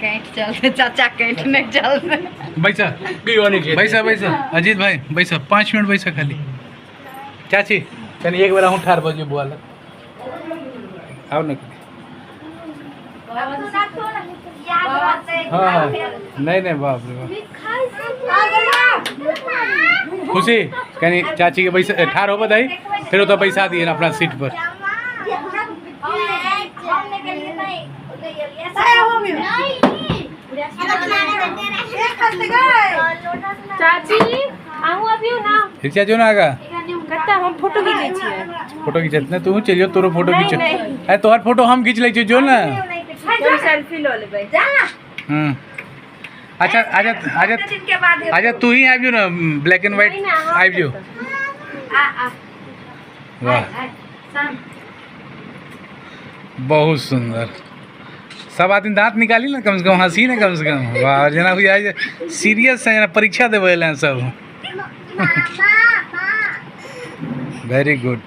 Cantt चलते चाचा, cantt नहीं चलते। बैसा बैसा बैसा, अजीत भाई बैसा, 5 मिनट बैसा खाली। चाची, कनी एक बेर अहूँ ठाढ़ भऽ जियौ बौआ लग। आउ ने। हाँ, नहीं नहीं, बाप रे बाप। खुशी, कनी चाची के बैसा, ठाढ़ होबऽ दही, फेर ओतऽ बैसा दिए अपना सीट पर। चाची, अहूँ अबियौ ना। रिचा, जो ना आगा। कत्ता हम फोटो खींचै छियै। फोटो खींच ने, तू चलियो, तोरो फोटो नहीं, खींच। नहीं। अरे, तोहर फोटो हम खींच लै छियो, जो ना। हम सेल्फी लऽ लेबै। अच्छा अच्छा अच्छा अच्छा, तू ही आबि जो ना, ब्लैक एंड व्हाइट। नहीं ना, हम आबि जो। वाह, बहुत सुंदर। सब आदमी दांत निकाली ना, कम से कम हंसी ना कम से कम। वाह, जेना बुझाइ जे सीरियस है, जेना परीक्षा देबै एलै सब। Very good.